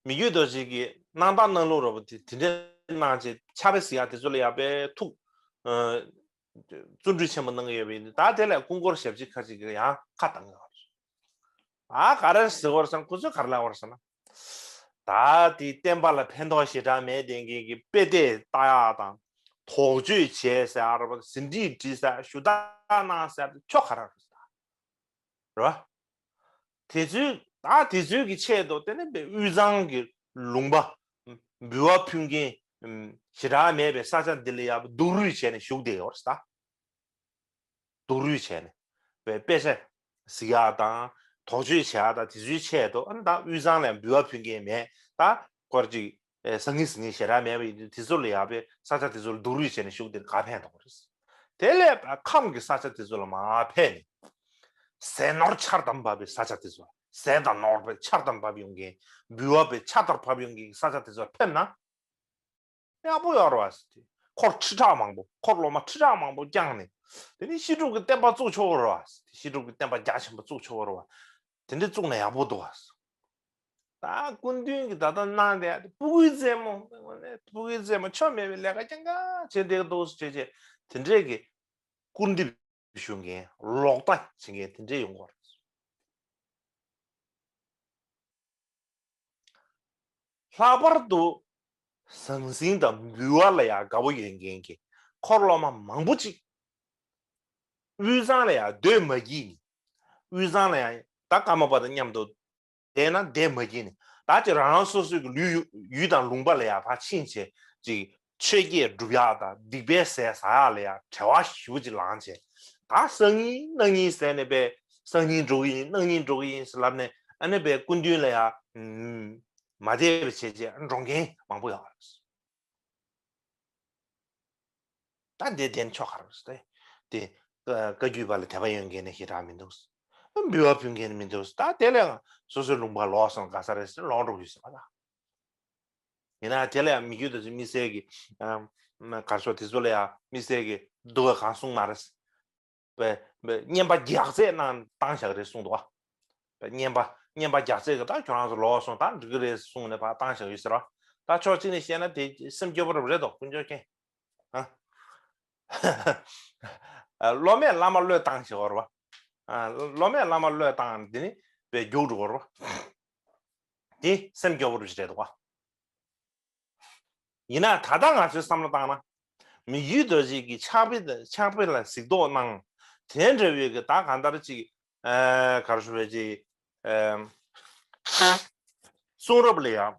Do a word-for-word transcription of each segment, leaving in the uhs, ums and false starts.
མི་བསྐྱོད་རྡོ་རྗེ་གི་གནང་སྟངས་གནང་ལུགས་ར་བ་དེ་དེ་འདྲའི་གནང་བྱས་ཕྱག་དཔེ་གཟིགས་ཡག་དེ་ཚོ་ལ་ཡག་པའི་ཐུགས་བརྩོན་འགྲུས་ཆེན་པོ་གནང་གི་ཡོད་པ་ཡིན། ད་དེ་ལས་སྐུ་འཁོར་ཞབས་ཕྱི་ཁ་ཅིག་གིས་ཡང་ཁ་བཏང་གི་ཡོད་རེད། ཨ་ག་རེ་ཟེར་བར་སོང་། ཁོ་ཚོས་ག་རེ་ལབ་པར་སོང་ན། ད་དེ་བསྟན་པ་ལ་ཕན་ཐོགས་ཞེ་དྲག་མེད་དེ་འགན་གྱི་དཔེ་དེབ་ལྟ་ཡག་དང་། དོགས་གཅོད་བྱས་ཟེར་ཨ་ར་བ། ཟིན་བྲིས་བྲིས་ཟེར། ཞུ་དག་གནང་ཟེར་ཁྱོ་ག་རང་རེད། རེད་བ། དེ་ཚོའི་ད་དེ་ཚོའི་གི་ཆེད་དུ་དེ་ནི་དབུས་གཙང་གི་ལུང་པ་འབུལ་བ་ཕུལ་མཁན་ཞེ་དྲག་མེད་པའི་ས་ཆ་འདི་ལ་ཡག་པོ་སྡུག་རུས་བྱས་ནས་བཞུགས་བསྡད་ཡོད་རེད་ད། སྡུག་རུས་བྱས་ནས་དཔེ་ཆ་གཟིགས་ཡག་དང་དོགས་གཅོད་བྱེད་ཡག་དང་དེ་ཚོའི་ཆེད་དུ། ཨ་ནི་ད་དབུས་གཙང་ལ་འབུལ་བ་ཕུལ་མཁན་མེད། ད་སྐོར་ཅིག་ཨེ་སང་ཉིན་སང་ཉིན་ཞེ་དྲག་མེད་པ་ཡིན་དུས། དེ་ཚོ་ལ་ཡག་པའི་ས་ཆ་དེ་ཚོ་ལ་སྡུག་རུས་བྱས་ནས་བཞུགས་དེ་ག་ཕན་ཐོགས་རེད། དེ་ལས་ཁམས་ཀྱི་ས་ཆ་དེ་ཚོ་ལ་མར་ཕེབས་ནས། ཟས་ནོར་ཆར་དང་བབས་པའི་ས་ཆ་དེ་ཚོ། ཟས་དང་ནོར་བའི་ཆར་དང་བབས་ཡོང་མཁན། འབུལ་བ་པའི་ཆར་ལྟར་བབས་ཡོང་མཁན་གྱི་ས་ཆ་དེ་ཚོར་ཕེབས་ན་ཡག་པོ་ཡོད་རེད་བ་ཟེར་ཏེ། འཁོར་ཁྲི་ཕྲག་མང་པོ། འཁོར་སློབ་མ་ཁྲི་ཕྲག་མང་པོ་བསྐྱངས་ནས། དེ་ནི་བཤད་སྒྲུབ་ཀྱི་བསྟན་པ་བཙུགས་ཆོག་གི་རེད་བ་ཟེར་ཏེ། བཤད་སྒྲུབ་ཀྱི་བསྟན་པ་རྒྱ་ཆེན་པོ་བཙུགས་ཆོག་གི་རེད་བ། དེ་འདྲ་བཙུགས་ན་ཡག་པོ་འདུག་བ་ཟེར། ད་སྐུ་མདུན་གྱིས་ད་ལྟ་གནང་བསྡད་ཡག་དེ་སྤུ་གུའི་རྩེད་མོ། སྤུ་གུའི་རྩེད་མོ། ཆོ་མེད་པའི་ལས་ཀ་རྐྱང་རྐྱང་བྱེད་བསྡད་འདུག་ཟེར་བྱས་བྱས། དེ་འདྲས་ཀྱི་སྐུར་འདེབས་ཞུ་མཁན། ལོག་ལྟ་བྱེད་མཁན་དེ་འདྲས་ཡོང་གི་རེད། ལྷག་པར་དུ་ཟང་ཟིང་དང་འབུལ་བ་ལ་ཡང་དགའ་པོ་ཡོད་མཁན་གྱི་འཁོར་སློབ་མ་མང་པོ་ཅིག་དབུས་གཙང་ལ་ཡང་སྡོད་མ་བགྱིས་ནས། དབུས་གཙང་ལ་ཡང་ད་ཀརྨ་པ་དང་མཉམ་དུ་བསྡད་ན་བསྡད་མ་བགྱིས་ནས། ད་ཅིག་རང་རང་སོ་སོའི་གི་ལུས་ཡུལ་དང་ལུང་པ་ལ་ཡང་ཕར་ཕྱིན་བྱས་ཅིག་ཆོས་བརྒྱད་སྒྲུབ་ཡག་དང་སྡིག་པའི་ཟས་ཟ་ཡག་ལ་ཡང་བྲེལ་བ་ཞེ་པོ་ཅིག་ལངས་བྱས། ད་སང་ཉིན་གནངས་ཉིན་ཟེར་ནས་པས། སང་ཉིན་འགྲོ་གི་ཡིན། གནངས་ཉིན་འགྲོ་གི་ཡིན་ཟེར་ལབ་ནས། ཨ་ནི་པས་སྐུ་མདུན་ལ་ཡང་མ་བསྡད་པ་བྱས་བྱས་འགྲོ་མཁན་མང་པོ་ཡོད་རེད། ད་འདི་བདེན་ཆོག་ག་རེད་ཟེར་ཏེ། དེ་བཀའ་བརྒྱུད་པ་ལ་དད་པ་ཡོད་མཁན་ནི་ཞེ་དྲག་མི་འདུག་འབུལ་བ་ཕུལ་མཁན་ནི་མི་འདུག་ད་དེ་ལས་སོ་སོའི་ལུང་པ་ལོག་སོང་། ག་ས་རེད་ཟེར་ལོག་འགྲོ་གི་ཡོད་ཟེར་བ་ད། ཡིན་ན་དེ་ལ་ཡང་མི་རྒྱུད་དུ་དམིགས་བསལ་གྱི་གར་སོགས་དེ་ཚོ་ལ་ཡང་དམིགས་བསལ་གྱི་སྡུག་ག་གང་གསུངས་མ་རེད། པས་པས་བསྙེན་པ་རྒྱགས་ཚད་གནང་བཏང་བཞག་རེད་གསུངས་འདུག་བ། པས་བསྙེན་པ་བསྙེན་པ་རྒྱགས་ཚད་ཀྱི་ད་ཁྱོད་རང་ཚོ་ལོག་སོང་ད་འགྲིག་གི་རེད་གསུངས་ནས་ཕར་བཏང་བཞག་ཡོད་ཟེར་བ། ད་ཕྱོགས་གཅིག་ནས་བཤད་ན་དེ་སེམས་སྐྱོ་པོ་རེད་དོ་དཀོན་མཆོག་མཁྱེན། ཨ། སློབ་མས་བླ་མ་བློས་བཏང་བཞག་རེད་བ། ཨ། སློབ་མས་བླ་མ་བློས་བཏང་འདི་ནི་པས་རྒྱུགས་འགྲོ་གི་རེད་བ། དེ་སེམས་སྐྱོ་པོ་རེད་བ། ཡིན་ན་ད་ལྟ་ང་ཚོས་བསམ་བློ་བཏང་ན། མི་བསྐྱོད་རྡོ་རྗེ་གི་ཕྱག་དཔེ་ཕྱག་དཔེ་ལ་གཟིགས་རྟོག་གནང་། དེ་འདྲ་བའི་གི་ད་གང་ལྟར་ཅིག་ཨ་ག་རེ་ཞུ་བའི་ཅིག་ཨ་གསུང་རབ་ལ་ཡང་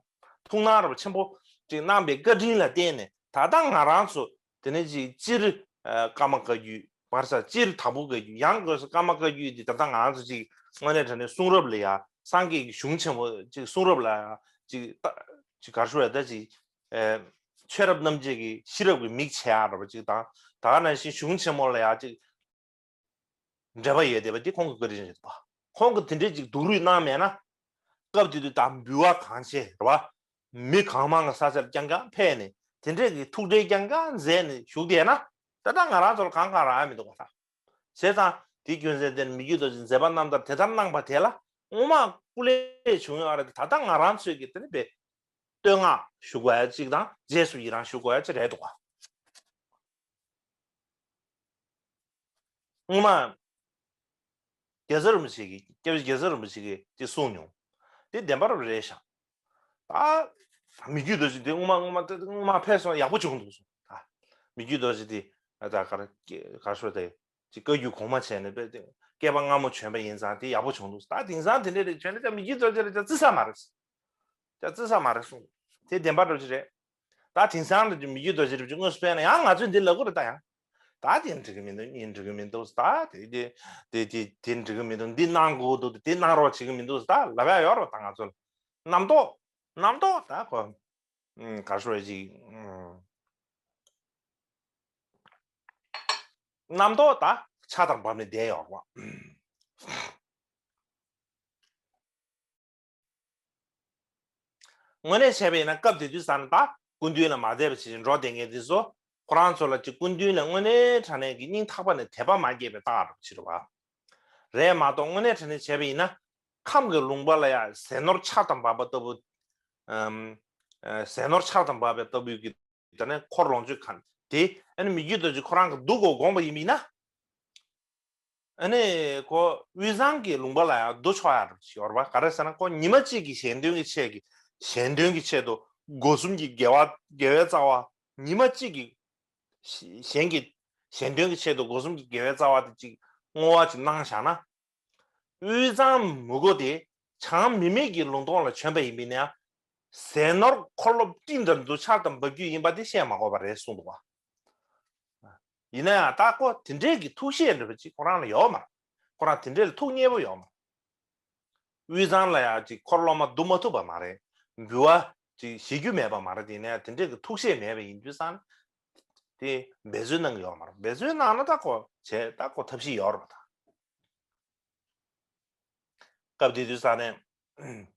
ཐུགས་སྣང་རབ་ཆེན་པོ་ཅིག་གནང་བའི་བཀའ་དྲིན་ལ་བརྟེན་ནས། ད་ལྟ་ང་རང་ཚོ་དེ་ནས་ཅིག་སྤྱིར་ཨ་ཀརྨ་བཀའ་བརྒྱུད། བར་ས་སྤྱིར་དྭགས་པོ་བཀའ་བརྒྱུད། ཡང་སྒོས་སུ་ཀརྨ་བཀའ་བརྒྱུད་འདི་ད་ལྟ་ང་རང་ཚོ་ཅིག་དངོས་གནས་དྲང་གནས་གསུང་རབ་ལ་ཡང་སངས་རྒྱས་ཀྱི་གཞུང་ཆེན་པོ་ཅིག་གསུང་རབ་ལ་ཅིག་ཅིག་ག་རེ་ཞུ་བ་ད་ཅིག་ཨེ་ཆོས་རབ་རྣམ་འབྱེད་ཀྱི་ཤེས་རབ་ཀྱི་མིག་ཕྱེ་ཡག་རེད་བ་ཅིག་དང་། ད་ག་ནང་བཞིན་གཞུང་ཆེན་མོ་ལ་ཡང་ཅིག་འབྲེལ་བ་ཡོད་བསྡད་པ་འདི་ཁོང་གི་བཀའ་དྲིན་རེད་པ། ཁོང་གིས་དེ་འདྲའི་ཅིག་སྡུག་རུས་གནང་མེད་ན། སྐབས་དེ་དུས་ད་འབུལ་བ་གང་བྱེད་རེད་བ། མི་གང་མང་གི་ས་ཆར་རྐྱང་རྐྱང་ཕེབས་ནས་དེ་འདྲས་ཀྱི་ཐུགས་ཁྲལ་རྐྱང་རྐྱང་མཛད་ནས་བཞུགས་བསྡད་ན། ད་ལྟ་ང་རང་ཚོར་གང་གང་རག་ཡ་མི་འདུག་ག་ད། བྱས་ཙང་དེའི་རྒྱུ་མཚན་དེ་ནི་མི་བསྐྱོད་རྡོ་རྗེས་མཛད་པ་རྣམ་ཐར་དེ་ལྟར་གནང་པ་དེ་ལ་སྔོན་མ་སྐུ་ལས་བྱུང་ཡོད་རེད་དེ། ད་ལྟ་ང་རང་ཚོས་ཀྱི་དེ་ནི་པས་བསྟོད་བསྔགས་ཞུ་དགོས་ཡ་གཅིག་དང་རྗེས་སུ་ཡི་རང་ཞུ་དགོས་ཡ་གཅིག་རེད་འདུག་ག། སྔོན་མ་རྒྱལ་ཚབ་རིན་པོ་ཆེ་གིས། སྐྱབས་རྗེ་རྒྱལ་ཚབ་རིན་པོ་ཆེ་གིས་དེ་གསུངས་མྱོང་། དེ་བདེན་པ་རབ་རེད་ཤག། ད་མི་བསྐྱོད་རྡོ་རྗེ་དེ་སྔོན་མ་སྔོན་མ་སྔོན་མ་ཕེབས་སོང་ཡག་པོ་བྱུང་འདུག་གསུངས། ད་མི་བསྐྱོད་རྡོ་རྗེ་དེ་ད་ག་རེ་ག་རེ་ཞུ་དེ་ཅིག་བཀའ་བརྒྱུད་གོང་མ་བྱས་ནས་པས་ཏེ་བསྐལ་པ་སྔ་མོ་བྱོན་པ་ཡིན་ཙང་དེ་ཡག་པོ་བྱུང་འདུག། ད་དེང་སང་དེ་འདྲས་རེད་བྱོན་ན་ད་མི་བསྐྱོད་རྡོ་རྗེ་རེད་ད་བརྩི་ས་མ་རེད། ད་བརྩི་ས་མ་རེད་གསུངས། དེ་བདེན་པ་འདྲ་ཅིག་རེད། ད་དེང་སང་ལ་མི་བསྐྱོད་རྡོ་རྗེ་རིན་པོ་ཆེ་དངོས་སུ་ཕེབས་ན་ཡང་ང་ཚོས་འདི་ལབ་དགོས་རེད་ད་ཡང་། ད་དེ་འགྲིག་གི་མི་འདུག། གཉིས་འགྲིག་གི་མི་འདུག། ད་དེ་དེ་དེ་དེ་དེ་འགྲིག་གི་མི་འདུག། འདི་གནང་དགོས་འདུག། དེ་གནང་རོགས་བྱེད་ཀྱི་མི་འདུག། ད་ལབ་ཡ་ཡོད་རེད་ད་ང་ཚོ་ལ། རྣམ་རྟོག་རྣམ་རྟོག་ད་ཁོ་ག་རེ་ཞུ་ཡ་ཅིག་རྣམ་རྟོག་ད་ཆགས་སྡང་བབས་ནས་བསྡད་ཡོད་རེད་བ། དངོས་གནས་བྱས་པ་ཡིན་ན་སྐབས་དེ་དུས་ཙམ་ད་སྐུ་མདུན་ལ་མ་བསྡད་པ་བྱས་འགྲོ་བསྡད་མཁན་དེ་ཚོ་ཁོ་རང་ཚོ་ལ་ཅིག་སྐུ་མདུན་ལ་དངོས་གནས་དྲང་གནས་ཀྱི་སྙིང་ཐག་པ་ནས་དད་པ་མ་སྐྱེས་པའི་རྟགས་རེད་བ། རེད་མ་གཏོགས་དངོས་གནས་དྲང་གནས་བྱས་པ་ཡིན་ན་ཁམས་ཀྱི་ལུང་པ་ལ་ཡང་ཟས་ནོར་ཆར་དང་འབབ་པ་ལྟ་བུ། ཨམ། ཨ། ཟས་ནོར་ཆགས་དང་འབབ་པའི་ལྟ་བུའི་གི་ད་ནི་འཁོར་ལོངས་སྤྱོད་གང་དེ་ཨ་ནི་མི་བསྐྱོད་རྡོ་རྗེ་ཁོ་རང་གི་འདུག་གོ་དགོངས་པ་ཡིན་པ་ཡིན་ན། ཨ་ནི་ཁོ་དབུས་གཙང་གི་ལུང་པ་ལ་ཡང་བསྡུ་ཆོག་ཡ་རེད་ཡོད་རེད་པ། ག་རེ་ཟེར་ན་ཁོ་ཉི་མ་གཅིག་གི་གཞན་དོན་གྱི་ཆེད་ཀྱི་གཞན་དོན་གྱི་ཆེད་དུ་སྒོ་གསུམ་གྱི་དགེ་བ་དགེ་བའི་རྩ་བ་ཉི་མ་གཅིག་གི་གཞན་གྱི་གཞན་དོན་གྱི་ཆེད་དུ་སྒོ་གསུམ་གྱི་དགེ་བའི་རྩ་བ་དེ་གཅིག་བསྔོ་བ་གཅིག་གནང་བཞག་ན། དབུས་གཙང་མི་གོ་དེ་བྱང་མི་མེད་ཀྱི་ལུང་སྟོང་ལ་བྱོན་པ་ཡིན་པས་ན། ཟས་ནོར་འཁོར་ལོ་སྤྲིན་ལྟར་དུ་ཆགས་དང་འབབ་རྒྱུ་ཡིན་པ་དེ་བཤད་མ་དགོས་པ་རེད་གསུངས་འདུག་བ། ཡིན་ན་ཡང་ད་ཁོ་དེ་འདྲའི་གི་ཐུགས་བཞེད་འདྲ་པོ་ཅིག་ཁོ་རང་ལ་ཡོད་མ་རེད། ཁོ་རང་དེ་འདྲའི་ལ་ཐུགས་མཉེས་པོ་ཡོད་མ་རེད། དབུས་གཙང་ལ་ཡང་ཅིག་འཁོར་སློབ་མ་བསྡུ་མ་ཐུབ་པ་མ་རེད། འབུལ་བ་ཅིག་བཞེས་རྒྱུ་མེད་པ་མ་རེད། དེ་ནས་དེ་འདྲའི་གི་ཐུགས་བཞེད་མེད་པ་ཡིན་དུས་ཙང་དེ་འབད་རྩོལ་གནང་གི་ཡོད་མ་རེད། འབད་རྩོལ་གནང་ན་ད་ཁོ་བྱས་ད་ཁོ་ཐབས་ཤེས་ཡོད་རེད་པ། ད་སྐབས་དེ་དུས་ཙང་ནས་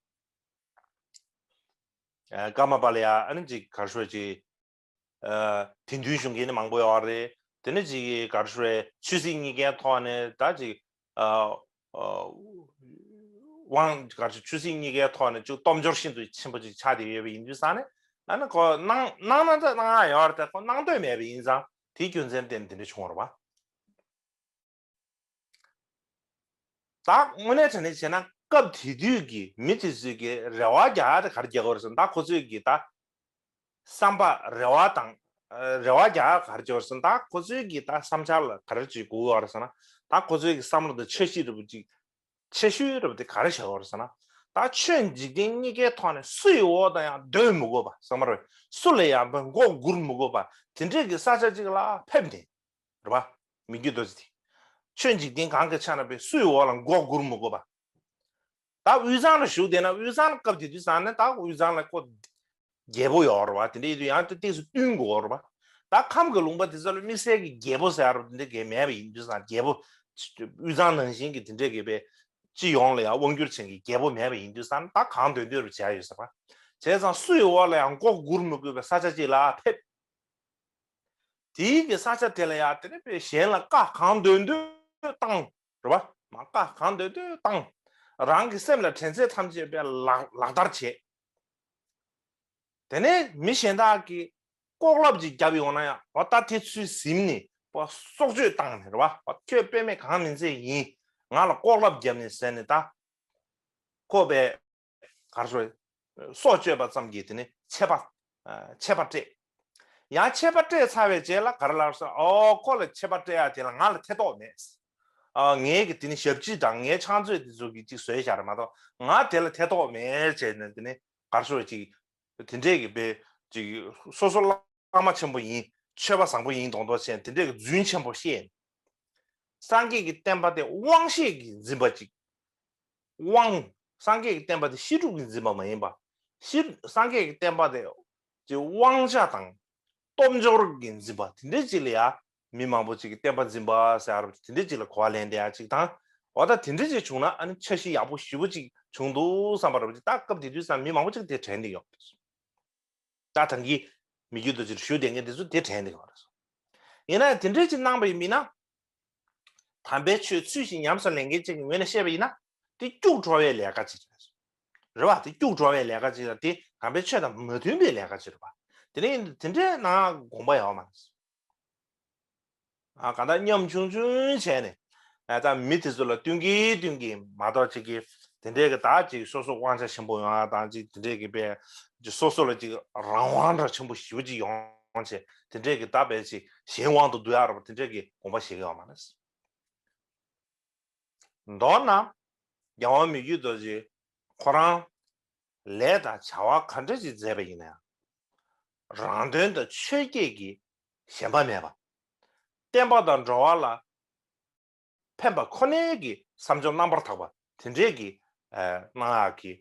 ཨ་ཀརྨ་པ་ལ་ཡང་ཨ་ནི་ཅིག་ག་རེ་ཞུ་ཅིག་ཨ་དད་འདུན་ཞུ་མཁན་ནི་མང་པོ་ཡོད་རེད། དེ་ནས་ཅིག་ག་རེ་ཞུ་རེད། ཆོས་སྲིད་གཉིས་ཀའི་ཐོག་ནས་ད་ཅིག་ཨ་ཨ་དབང་ག་རེ་ཞུ་ཆོས་སྲིད་གཉིས་ཀའི་ཐོག་ནས་ཅིག་སྟོབས་འབྱོར་ཤིན་ཏུ་ཆེན་པོ་ཅིག་ཆགས་བསྡད་ཡོད་པ་ཡིན་དུས་ཙང་ནས་ཨ་ནི་ཁོ་གནང་གནང་ན་ད་གནང་ཡ་ཡོད་རེད། ད་ཁོ་གནང་འདོད་མེད་པ་ཡིན་ཙང་དེའི་རྒྱུ་མཚན་བརྟེན་ནས་དེ་འདྲ་བྱུང་བ་རེད་པ། ད་དངོས་གནས་དྲང་གནས་བྱས་ན་སྐབས་དེ་དུས་ཀྱི་མི་དེ་ཚོས་ཀྱི་རེ་བ་རྒྱག་ཡ་དེ་ག་རེ་རྒྱག་དགོས་རེད་ཟེར་ན། ད་ཁོ་ཚོས་ཀྱི་ད་བསམ་པ་རེ་བ་དང་ཨ་རེ་བ་རྒྱག་ཡ་ག་རེ་རྒྱག་དགོས་རེད་ཟེར་ན། ད་ཁོ་ཚོས་ཀྱི་ད་བསམ་འཆར་ལ་ག་རེ་བྱེད་དགོས་ཡོད་རེད་ཟེར་ན། ད་ཁོ་ཚོས་ཀྱི་བསམ་བློ་དང་འཆར་གཞི་འདྲ་པོ་ཅིག་འཆར་གཞི་འདྲ་པོ་དེ་ག་རེ་བྱེད་དགོས་རེད་ཟེར་ན། ད་ཆོས་འཇིག་རྟེན་གཉིས་ཀའི་ཐོག་ནས་སུ་ཡི་འོག་ཏུ་ཡང་སྡོད་མི་དགོས་པ་ཟེར་མ་རེད། སུ་ལ་ཡང་མགོ་སྒུར་མི་དགོས་པ་དེ་འདྲས་ཀྱི་ས་ཆ་ཅིག་ལ་ཕེབས་ནས། རེད་པ། མི་བསྐྱོད་རྡོ་རྗེ་དེ། ཆོས་འཇིག་རྟེན་གང་གི་ཆ་ན་པའི་སུ་ཡི་འོག་ལ་མགོ་སྒུར་མི་དགོས་པ། ད་དབུས་གཙང་ལ་བཞུགས་བསྡད་ན་དབུས་གཙང་ལ་སྐབས་དེ་དུས་ཙང་ནས་ད་དབུས་གཙང་ལ་ཁོ་རྒྱལ་པོ་ཡོད་རེད་པ། དེ་འདྲ་ཡིན་དུས་ཡང་ཏོག་ཙམ་བསྟུན་དགོས་རེད་པ། ད་ཁམས་ཀྱི་ལུང་པ་དེ་ཚོ་ལ་དམིགས་བསལ་གྱི་རྒྱལ་པོ་ཟེར་ཡ་རུ་དེ་འདྲ་གས་མེད་པ་ཡིན་དུས་ཙང་རྒྱལ་པོ་དབུས་གཙང་ནང་བཞིན་གྱི་དེ་འདྲ་གས་པའི་སྤྱི་ཡོངས་ལ་ཡང་དབང་སྒྱུར་བྱེད་མཁན་རྒྱལ་པོ་མེད་པ་ཡིན་དུས་ཙང་ད་གང་འདོད་འདོད་རུ་བྱས་ཡོད་ཟེར་བ། བྱས་ཙང་སུ་ཡི་འོག་ལ་ཡང་མགོ་སྒུར་མི་དགོས་པའི་ས་ཆ་ཅིག་ལ་ཕེབས། དེའི་གི་ས་ཆ་དེ་ལ་ཡང་དེ་ནས་པའི་གཞན་ལ་བཀའ་གང་འདོད་འདོད་བཏང་། རེད་པ། མ་བཀའ་གང་འདོད་འདོད་བཏང་། རང་གི་སེམས་ལ་དྲན་ཚད་ཐམས་ཅད་པའི་ལག་ལག་བསྟར་བྱེད། དེ་ནས་མི་གཞན་དག་གིས་ལྐོག་ལབ་ཅིག་བརྒྱབ་ཡོང་ན་ཡང་འོ་ད་དེ་ཚུལ་ཟིན་ནས་པ་སྲོག་གཅོད་བཏང་ནས་རེད་པ། ཁྱོད་དཔེ་མེད་གང་མིན་ཚད་ཡིན། ང་ལ་ལྐོག་ལབ་བརྒྱབ་ནས་ཟེར་ནས་ད། ཁོ་པས་གར་སོ་སྲོག་གཅོད་པ་ཙམ་གྱིས་དེ་ནས་ཆད་པ་ཆད་པ་སྤྲད། ཡང་ཆད་པ་སྤྲད་ཚར་བའི་རྗེས་ལ་ག་རེ་ལབ་སོང་། ཨོ་ཁོ་ལ་ཆད་པ་སྤྲད་ཡ་དེ་ལ་ང་ལ་ཐེ་གཏོགས་མེད། ཨ་ངའི་གི་དེ་ནི་ཞབས་ཕྱི་དང་ངའི་ཕྱག་མཛོད་དེ་ཚོ་གིས་ཅིག་བཟོས་བཞག་རེད་མ་གཏོགས་ང་དེ་ལ་ཐེ་གཏོགས་མེད་བྱས་ནས་དེ་ནི་གར་སོ་ཅིག་དེ་འདྲས་ཀྱི་བས་ཅིག་སོ་སོ་བླ་མ་ཆེན་པོ་ཡིན། ཆོས་པ་བཟང་པོ་ཡིན་མདོག་མདོག་བྱས་དེ་འདྲས་ཀྱི་རྫུན་ཆེན་པོ་བཤད། སངས་རྒྱས་ཀྱི་བསྟན་པ་དེ་དབང་ཤེད་ཀྱིས་འཛིན་པ་ཅིག་དབང་། སངས་རྒྱས་ཀྱི་བསྟན་པ་དེ་ཤེས་སྒྲུབ་ཀྱིས་འཛིན་པ་མ་ཡིན་པ། ཤེས་སངས་རྒྱས་ཀྱི་བསྟན་པ་དེ་ཅིག་དབང་ཆ་དང་སྟོབས་འབྱོར་གྱིས་འཛིན་པ་དེ་འདྲའི་ཅིག་ལ་ཡ་མི་མང་པོ་ཅིག་གིས་བསྟན་པ་འཛིན་པ་ཟེར་ཡ་རབས་དེ་འདྲའི་ཅིག་ལ་གོ་བ་ལེན་བསྡད་ཡ་ཅིག་དང་། འོ་ད་དེ་འདྲའི་ཅིག་བྱུང་ན་ཨ་ནི་འཆར་གཞི་ཡག་པོ་ཞེ་པོ་ཅིག་བྱུང་འདུག་བསམ་པ་རབས་ཅིག་ད་སྐབས་དེ་དུས་ཙམ་མི་མང་པོ་ཅིག་དེ་དྲན་བསྡད་ཡོད་རེད། ད་ཐང་གི་མི་རྒྱུད་དུ་ཅིག་ཞུ་བསྡད་མཁན་དེ་ཚོ་དེ་དྲན་བསྡད་ཡོད་རེད། ཡིན་ན་ཡང་དེ་འདྲའི་ཅིག་གནང་པ་ཡིན་མིན་ན། དམ་པའི་ཆོས་ཚུལ་བཞིན་ཉམས་སུ་ལེན་མཁན་ཅིག་གི་ངོས་ནས་བཤད་པ་ཡིན་ན། དེ་སྐྱུག་བྲོ་བའི་ལས་ཀ་ཅིག་རེད། རེད་བ། དེ་སྐྱུག་བྲོ་བའི་ལས་ཀ་ཅིག་དང་དེ་དམ་པའི་ཆོས་དང་མ་མཐུན་པའི་ལས་ཀ་ཅིག་རེད་བ། དེ་ནས་དེ་འདྲའི་ནང་དགོངས་པ་ཡོད་མ་རེད། ཨ་གང་ལྟར་ཉམ་ཆུང་ཆུང་བྱས་ནས་ཨ་ད་མི་དེ་ཚོ་ལ་བསྟུན་གྱིན་བསྟུན་གྱིན་མ་གཏོགས་ཅིག་གིས་དེ་འདྲའི་གི་ད་ཅིག་སོ་སོ་དབང་ཆ་ཆེན་པོ་ཡོང་ཡ་དང་ཅིག་དེ་འདྲའི་གི་དཔེ་ཅིག་སོ་སོ་ལ་ཅིག་རང་དབང་འདྲ་ཆེན་པོ་ཞེ་པོ་ཅིག་ཡོང་བྱས་དེ་འདྲའི་གི་ད་དཔེ་ཅིག་གཞན་དབང་དུ་བསྡུ་ཡ་ར་བ་དེ་འདྲའི་གི་དགོངས་པ་བཞེས་ཀྱི་ཡོད་མ་རེད། མདོར་ན། རྒྱལ་དབང་མི་བསྐྱོད་རྡོ་རྗེ་ཁོ་རང་ལས་དང་བྱ་བ་ག་འདྲ་ཞིག་མཛད་པ་ཡིན་ན་ཡང་། རང་དོན་དང་ཆོས་བརྒྱད་ཀྱི་ཞེན་པ་མེད་པ། བསྟན་པ་དང་འགྲོ་བ་ལ་ཕན་པ་ཁོ་ནའི་གི་བསམ་སྦྱོར་རྣམ་པར་དག་པ་དེ་འདྲའི་གི་གནང་ཡག་གི་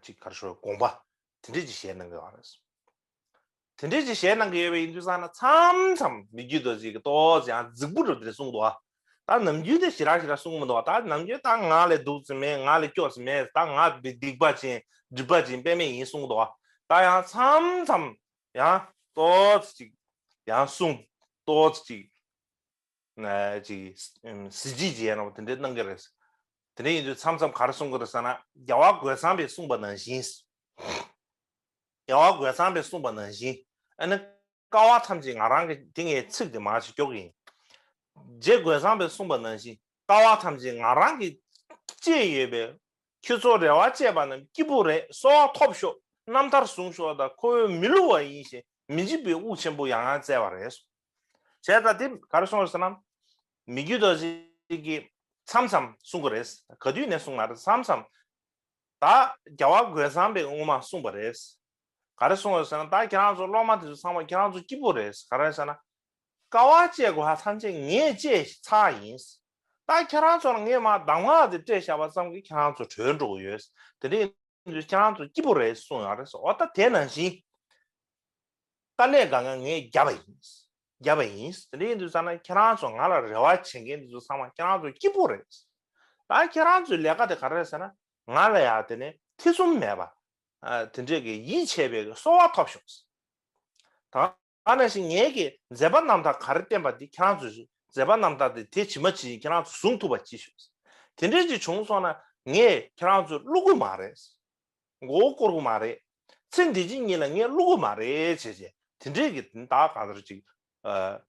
ཅིག་ག་རེ་ཞུ་དགོངས་པ་དེ་འདྲའི་ཅིག་བཞེས་གནང་གི་ཡོད་རེད། དེ་འདྲའི་ཅིག་བཞེས་གནང་གི་ཡོད་པ་ཡིན་དུས་ཙང་ན་མཚམས་མཚམས་མི་བསྐྱོད་རྡོ་རྗེ་གིས་ཏོག་ཙམ་ཡང་རྫིག་པོ་འདྲ་པོ་དེ་གསུང་འདུག་ཨ། ད་ནམ་རྒྱུན་དེ་ཞེ་དྲག་ཞེ་དྲག་གསུང་གི་མི་འདུག་ཨ། ད་ནམ་རྒྱུན་ད་ང་ལས་སྡུག་ཙམ་མེད། ང་ལས་སྐྱོ་ཙམ་མེད། ད་ང་སྡིག་པ་ཅན་སྒྲིབ་པ་ཅན་དཔེ་མེད་ཡིན་གསུང་གི་འདུག་ཨ། ད་ཡང་མཚམས་མཚམས་ཡང་ཏོག་ཙམ་ཅིག་ཡང་གསུང་ཏོག་ཙམ་ཅིག་ཅིག་གཟི་བརྗིད་ཅན་ར་བ་དེ་འདྲའི་གནང་གི་རེད། དེ་འདྲ་ཡིན་དུས་མཚམས་མཚམས་ག་རེ་གསུང་གི་རེད་ཟེར་ན། རྒྱལ་བ་རྒོད་ཚང་པས་གསུངས་པ་ནང་བཞིན། རྒྱལ་བ་རྒོད་ཚང་པས་གསུངས་པ་ནང་བཞིན། ཨ་ནི་ཀ་བ་ཐམས་ཅད་ང་རང་གི། དེ་ངས་ཚིག་དེ་མར་ཅིག་སྐྱོར་གྱི་ཡིན། རྗེ་རྒོད་ཚང་པས་གསུངས་པ་ནང་བཞིན། ཀ་བ་ཐམས་ཅད་ང་རང་གིས་གཅེས་ཡོད་པས། ཁྱེད་ཚོ་རེ་བ་བཅས་པ་རྣམས་སྐྱིད་པོ་རེད། གསོལ་བ་ཐོབ་ཤོག་རྣམ་ཐར་བཟུང་ཤོག་དང་། ཁོ་བོས་མི་བསླུ་བ་ཡིན་ཞེས་མི་འཇིགས་པའི་དབུགས་ཆེན་པོ་ཡང་ཡང་བསྩལ་བ་རེད། བྱས་ཙང་དེ་ག་རེ་གསུངས་རེད་ཟེར་ན། མི་བསྐྱོད་རྡོ་རྗེ་གིས་མཚམས་མཚམས་གསུང་གི་རེད། ག་དུས་ནས་གསུངས་མ་རེད། མཚམས་མཚམས། ད་རྒྱལ་བ་རྒོད་ཚང་པས་སྔོན་མ་གསུངས་པ་རེད། ག་རེ་གསུངས་རེད་ཟེར་ན། ད་ཁྱེད་རང་ཚོ་སློབ་མ་དེ་ཚོ་ཚང་མ་ཁྱེད་རང་ཚོ་སྐྱིད་པོ་རེད། ག་རེ་ཟེར་ན། དཀའ་བ་སྤྱད་དགོས་ཧ་ཐམས་ཅད་ངས་སྤྱད་ཚར་ཡིན། ད་ཁྱེད་རང་ཚོ་ལ་ངས་མར་གདམས་ངག་དེ་སྤྲད་བཞག་པ་ཙམ་གྱིས་ཁྱེད་རང་ཚོ་གྲོལ་འགྲོ་གི་ཡོད། དེ་འདྲ་ཡིན་དུས་ཁྱེད་རང་ཚོ་སྐྱིད་པོ་རེད་གསུངས་ཡོད་རེད། འོ་ད་དེ་ནང་བཞིན། དཀའ་ལས་གང་ག་ངས་བརྒྱབ་པ་ཡིན། བརྒྱབ་པ་ཡིན། དེ་འདྲ་ཡིན་དུས་ཙང་ན་ཁྱེད་རང་ཚོ་ང་ལ་རེ་བ་བྱེད་མཁན་དེ་ཚོ་ཚང་མ་ཁྱེད་རང་ཚོ་སྐྱིད་པོ་རེད། ད་ཁྱེད་རང་ཚོའི་ལས་ཀ་དེ་ག་རེ་རེད་ཟེར་ན། ང་ལ་ཡ་དེ་ནས་ཐེ་ཚོམ་མེད་པ། ཨ། དེ་འདྲས་ཀྱི་ཡིད་ཆེས་པའི་གསོལ་བ་ཐོབ་ཤོག་ད་ག་ནང་བཞིན་ངེད་ཀྱིས་མཛད་པ་རྣམ་དག་ག་རེ་བསྟན་པ་འདི་ཁྱེད་རང་ཚོས་མཛད་པ་རྣམ་དག་དེ་དེ་ཇི་མ་ཇི་བཞིན་ཁྱེད་རང་ཚོས་བཟུང་ཐུབ་པ་ཅིག་ཤོག་དེ་འདྲས་ཅིག་བྱུང་སོང་ན་ངས་ཁྱེད་རང་ཚོ་བསླུ་གི་མ་རེད། མགོ་བོ་བསྐོར་གི་མ་རེད། ཚེ་འདི་ཕྱི་གཉིས་ལ་ངས་བསླུ་གི་མ་རེད་བྱས་བྱས། དེ་འདྲས་ཀྱི་ད་གང་ལྟར་ཅིག་ཨ།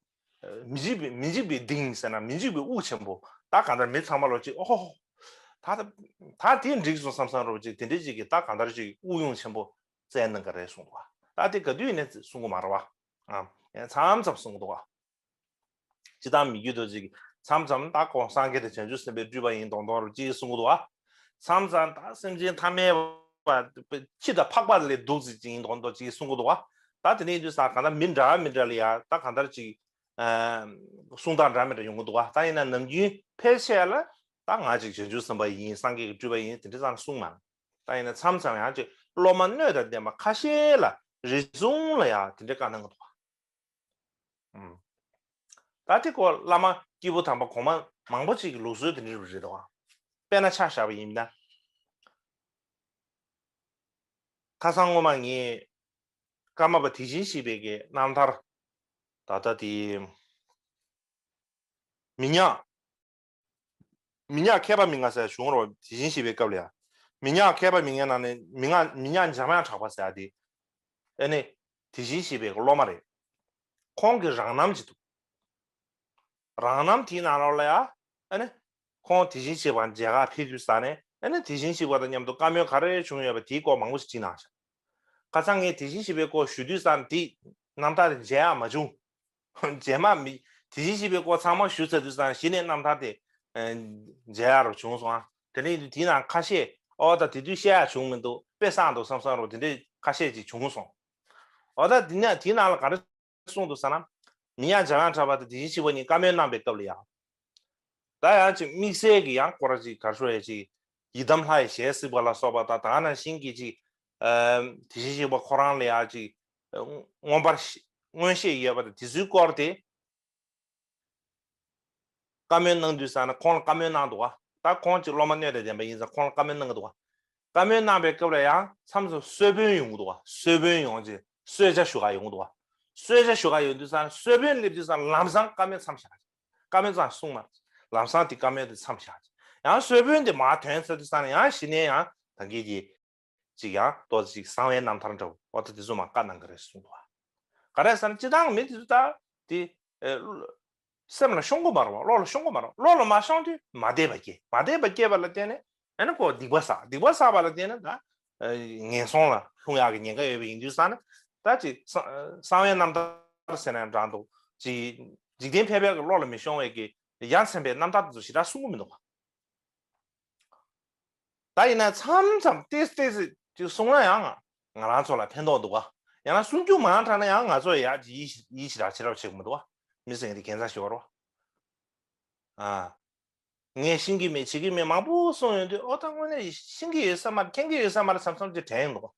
མི་འཇིགས་པའི། མི་འཇིགས་པའི་གདིང་ཟེར་ན། མི་འཇིགས་པའི་དབུགས་ཆེན་པོ། ད་གང་ལྟར་མི་ཚང་མ་ལོ་ཅིག་ཨོ་ཧོ། ད་ད་དེ་འགྲིག་སོང་བསམ་བསམ་རོ་ཅིག་དེ་འདྲས་ཅིག་གི་ད་གང་ལྟར་ཅིག་དབུགས་དབྱུང་ཆེན་པོ་བསྩལ་གནང་གི་རེད་གསུངས་འདུག་བ། ད་དེ་ག་དུས་ནས་གསུང་གི་མ་རེད་བ། ཨ། མཚམས་མཚམས་གསུང་གི་འདུག་བ། སྤྱིར་བཏང་མི་བསྐྱོད་རྡོ་རྗེ་གིས་མཚམས་མཚམས་ད་ཁོང་སངས་རྒྱས་དང་བྱང་ཆུབ་སེམས་དཔའི་སྤྲུལ་པ་ཡིན་མདོག་མདོག་རུ་ཅིག་གསུང་གི་འདུག་བ། མཚམས་མཚམས་ད་སེམས་ཅན་ཐ་མལ་པ། འཆི་དང་འཕགས་པ་ལས་སྡུག་ཅིག་ཡིན་མདོག་མདོག་ཅིག་གསུང་གི་འདུག་བ། ད་དེ་ནས་དུས་ས་གང་ལྟར་མི་འདྲ་མི་འདྲ་ལ་ཡ་ད་གང་ལྟར་ཅིག་ཨ། གསུང་སྟངས་འདྲ་མི་འདྲ་ཡོང་གི་འདུག་བ། ད་ཡིན་ན་ནམ་རྒྱུན་ཕལ་ཆེར་ལ་ད་ང་ཅིག་བྱང་ཆུབ་སེམས་དཔའ་ཡིན། སངས་རྒྱས་ཀྱི་སྤྲུལ་པ་ཡིན། དེ་འདྲ་ཙང་གསུང་མ། ད་ཡིན་ན་མཚམས་མཚམས་ཡང་ཅིག་སློབ་མ་སྣོད་དང་ལྡན་པ་ཁ་ཤས་ལ་རེ་ཟུང་ལ་ཡ་དེ་འདྲ་བཀའ་གནང་གི་འདུག་བ། ཨུམ། ད་དེ་སྐོར་བླ་མ་སྐྱེས་བུ་དམ་པ་གོང་མ་མང་པོ་ཅིག་གི་ལུགས་སྲོལ་དེ་འདྲ་རེད་འདུག་བ། དཔེར་ན་ཆ་བཞག་པ་ཡིན་ན། ཁ་སང་སྔོན་མ་ངས་ཀརྨ་པ་དེ་བཞིན་གཤེགས་པའི་གི་རྣམ་ཐར། ད་ལྟ་དེ་མི་ཉག་མི་ཉག་མཁས་པ་མི་ལྔ་ཟེར་བྱུང་རོགས། དེ་བཞིན་གཤེགས་པའི་སྐབས་ལ་ཡ། མི་ཉག་མཁས་པ་མི་ལྔའི་ནང་ནས་མི་ལྔ། མི་ཉག་འཇམ་དབྱངས་གྲགས་པ་ཟེར་ཡ་དེ། ཨ་ནི་དེ་བཞིན་གཤེགས་པའི་སློབ་མ་རེད། ཁོང་གི་རང་རྣམ་ཅིག་འདུག་རང་རྣམ་དེའི་ནང་ལོགས་ལ་ཡ། ཨ་ནི་ཁོང་དེ་བཞིན་གཤེགས་པ་མཇལ་ཁ་ཕེབས་དུས་ས་ནས། ཨ་ནི་དེ་བཞིན་གཤེགས་པ་དང་མཉམ་དུ་བཀའ་མོལ་ག་རེ་བྱུང་ཡོད་པ་དེའི་སྐོར་མང་པོ་ཞིག་བྲིས་གནང་ཤག་ཁ་སང་ངས་དེ་བཞིན་གཤེགས་པའི་སྐོར་ཞུ་དུས་ས་ནས་དེ་རྣམ་ཐར་དེ་མཇལ་ཡག་མ་བྱུང་། རྗེས་མ་མི་དེ་བཞིན་གཤེགས་པའི་སྐོར་ཚང་མ་ཞུས་ཚར་དུས་ཙང་གཞི་ནས་རྣམ་ཐར་དེ་མཇལ་ཡག་རུ་བྱུང་སོང་ཨ། དེ་ནས་དེའི་ནང་ཁ་ཤས་ཨོ་ད་དེ་དུས་བཤད་ཡག་བྱུང་མི་འདུག་དཔེ་བསགས་འདུག་བསམ་བསམ་རུ་དེ་འདྲས་ཁ་ཤས་ཅིག་བྱུང་སོང་། ཨོ་ད་དེ་ནས་དེའི་ནང་ལ་ག་རེ་གསུངས་འདུག་ཟེར་ན། མི་ཉག་འཇམ་དབྱངས་གྲགས་པ་དང་དེ་བཞིན་གཤེགས་པ་གཉིས་བཀའ་མོལ་གནང་པའི་སྐབས་ལ་ཡང་། ད་ཡང་ཅིག་དམིགས་བསལ་གྱི་ཡང་སྐོར་ཅིག་ག་རེ་ཞུ་ཡ་ཅིག་ཡི་དམ་ལྷ་ཡི་ཞལ་གཟིགས་པ་ལ་སོགས་པ་དང་། ད་ནང་བཞིན་གྱི་ཅིག་ཨ། དེ་བཞིན་གཤེགས་པ་ཁོ་རང་ལ་ཡང་ཅིག་མངོན་པར་ཤེས། མངོན་ཤེས་ཡོད་པ་དང་དེ་ཚོའི་སྐོར་དེ་བཀའ་མོལ་གནང་དུས་ཙང་ནས་ཁོང་ལ་བཀའ་མོལ་གནང་འདུག་བ། ད་ཁོང་ཅིག་སློབ་མ་སྣོད་དང་ལྡན་པ་ཡིན་ཙང་ཁོང་ལ་བཀའ་མོལ་གནང་གི་འདུག་བ། བཀའ་མོལ་གནང་པའི་སྐབས་ལ་ཡང་མཚམས་སུ་གསོལ་དཔོན་ཡོང་གི་འདུག་བ། གསོལ་དཔོན་ཡོང་ཅིག་གསོལ་ཇ་ཞུ་ག་ཡོང་གི་འདུག་བ། གསོལ་ཇ་ཞུ་ག་ཡོང་དུས་ཙང་གསོལ་དཔོན་སླེབས་དུས་ཙང་ལམ་སང་བཀའ་མོལ་མཚམས་བཞག་བཀའ་མོལ་ཙང་གསུངས་མ། ལམ་སང་དེ་བཀའ་མོལ་དེ་མཚམས་བཞག་ཡང་གསོལ་དཔོན་དེ་མར་ཐོན་ཚར་དུས་ཙང་ནས་ཡང་གཞི་ནས་ཡང་ད་གིན་གྱི་ཅིག་ཡང་ཏོག་ཙམ་ཅིག་གསང་བའི་རྣམ་ཐར་འདྲ་བོ་ཨོ་ད་དེ་ཚོ་མར་བཀའ་གནང་གི་རེད་གསུངས་འདུག་བ། ག་རེ་ཟེར་ན་སྤྱིར་བཏང་མི་དེ་ཚོ་ད་དེ་ཨེ། སེམས་ལ་ཤོང་གི་མ་རེད་བ། བློ་ལ་ཤོང་གི་མ་རེད། བློ་ལ་མ་ཤོང་དུས་མ་བདེ་བ་སྐྱེ། མ་བདེ་བ་སྐྱེས་པ་ལ་བརྟེན་ནས་ཨ་ནི་ཁོ་སྡིག་པ་བསགས། སྡིག་པ་བསགས་པ་ལ་བརྟེན་ནས་ད་ཨེ། ངན་སོང་ལ་ལྷུང་ཡག་གི་ཉེན་ཁ་ཡོད་པ་ཡིན་དུས་ཙང་ནས་ད་ཅིག་གསང་གསང་བའི་རྣམ་ཐར་ཟེར་ན་འདྲ་འདུག་ཅིག་འཇིག་རྟེན་ཕལ་པའི་བློ་ལ་མི་ཤོང་བའི་གི་ཡ་མཚན་པའི་རྣམ་ཐར་དེ་ཚོ་ཞེ་དྲག་གསུང་གི་མི་འདུག་བ། ད་ཡིན་ན་མཚམས་མཚམས་ཏོག་ཙམ་ཏོག་ཙམ་ཅིག་གསུང་ན་ཡང་ང་རང་ཚོ་ལ་ཕན་ཐོགས་འདུག་ག་ཡང་ན་གསུང་རྒྱུ་མང་དྲགས་ན་ཡང་ང་ཚོ་ཡ་ཡིད་ཡིད་ཆེས་ར་ཆེ་ར་བྱེད་དགོས་མི་འདུག་ག་མི་སེང་གེ་དེ་གན་ས་ཞིག་བར་བ། ཨ། ངས་ཤེས་ཀྱི་མེད་བྱེད་ཀྱི་མེད་མང་པོ་གསུངས་ཡོང་དུས་ཨོ་ད་དངོས་གནས་ཤེས་ཀྱི་ཡོད་ས་མ་རེད། མཁྱེན་གྱི་ཡོད་ས་མ་རེད་བསམ་བསམ་ཅིག་དྲན་ཡོང་འདུག་ག་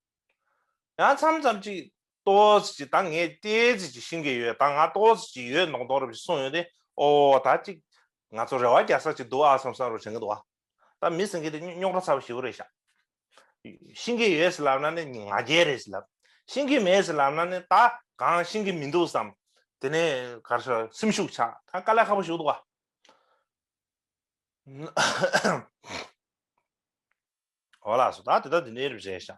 ཡང་མཚམས་མཚམས་ཅིག་ཏོག་ཙམ་ཅིག་ད་ངས་ཏོག་ཙམ་ཅིག་ཤེས་ཀྱི་ཡོད། ད་ང་ཏོག་ཙམ་ཅིག་ཡོད་མདོག་མདོག་རབ་ཅིག་གསུངས་ཡོང་དུས་ཨོ་ད་ཅིག་ང་ཚོ་རེ་བ་རྒྱག་ས་ཅིག་འདུག་ཨ་བསམ་བསམ་རུ་དྲན་གྱི་འདུག་ག་ད་མི་སེང་གེ་དེ་རྙོག་དྲ་ཚ་པོ་ཞེ་པོ་རེད་ཤག་ཤེས་ཀྱི་ཡོད་ཟེར་ལབ་ན་ནི་ང་རྒྱལ་རེད་ཟེར་ལབ། ཤེས་ཀྱི་མེད་ཟེར་ལབ་ན་ནི་ད་གང་ཤེས་ཀྱི་མི་འདུག་བསམ། དེ་ནས་ག་རེ་ཟེར་སེམས་ཤུགས་ཆག་ད་དཀའ་ལས་ཁག་པོ་ཞིག་འདུག་ག་འོ་ལགས་སོ། ད་དེ་ད་དེ་འདྲའི་རེད་ཤག